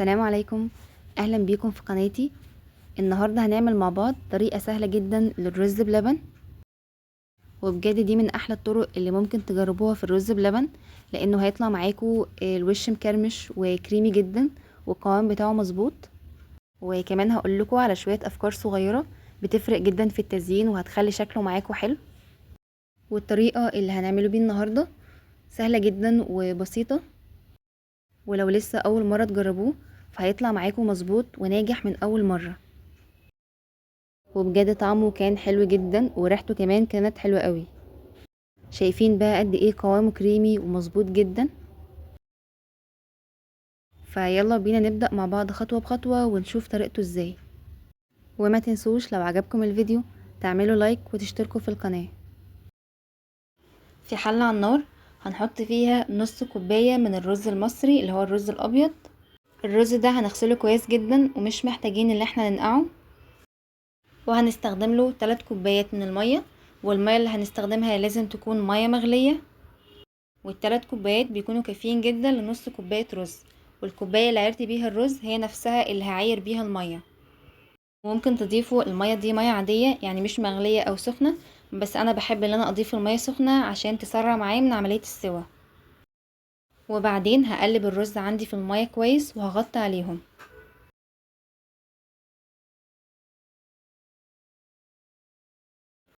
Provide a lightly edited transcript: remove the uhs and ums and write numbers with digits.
السلام عليكم، اهلا بيكم في قناتي. النهارده هنعمل مع بعض طريقه سهلة جدا للرز بلبن، وبجد دي من احلى الطرق اللي ممكن تجربوها في الرز بلبن، لانه هيطلع معاكم الوش مكرمش وكريمي جدا والقوام بتاعه مظبوط. وكمان هقول لكم على شوية افكار صغيرة بتفرق جدا في التزيين وهتخلي شكله معاكم حلو. والطريقة اللي هنعمله بيه النهارده سهلة جدا وبسيطة، ولو لسه اول مرة تجربوه فهيطلع معاكم مظبوط وناجح من اول مرة، وبجد طعمه كان حلو جدا وريحته كمان كانت حلوة قوي. شايفين بقى قد ايه قوامه كريمي ومظبوط جدا. فيلا بينا نبدأ مع بعض خطوة بخطوة ونشوف طريقته ازاي. وما تنسوش لو عجبكم الفيديو تعملوا لايك وتشتركوا في القناة. في حلة على النار هنحط فيها نص كوباية من الرز المصري اللي هو الرز الابيض. الرز ده هنغسله كويس جدا ومش محتاجين ان احنا ننقعه، وهنستخدم له 3 كوبايات من المية، والمية اللي هنستخدمها لازم تكون مية مغلية، والتلات كوبايات بيكونوا كافيين جدا لنص كوباية رز، والكوباية اللي عيرت بيها الرز هي نفسها اللي هعاير بيها المية. ممكن تضيفوا المية دي مية عادية، يعني مش مغلية او سخنة، بس انا بحب ان انا اضيف المية سخنة عشان تسرع معايا من عملية السوا. وبعدين هقلب الرز عندي في المية كويس وهغطي عليهم.